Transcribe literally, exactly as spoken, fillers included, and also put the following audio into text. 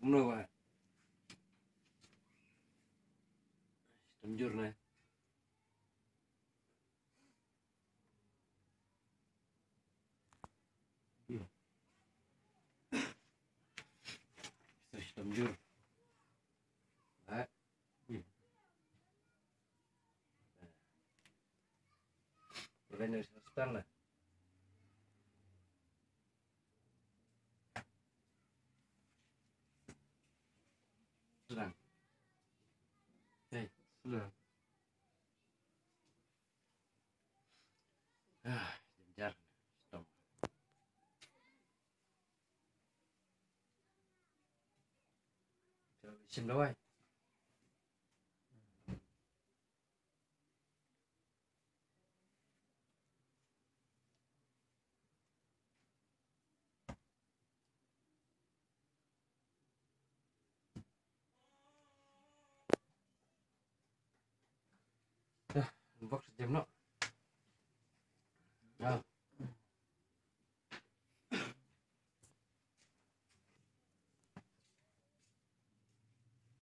Kumno ba? Shitom jur ne. Shitom jur. Ba. Udah nyari hospital lah. Sedang. Hei, sedang. Ah, jynjar. Stop. Coba isin dawai. Dah, unbox jam no. Dah.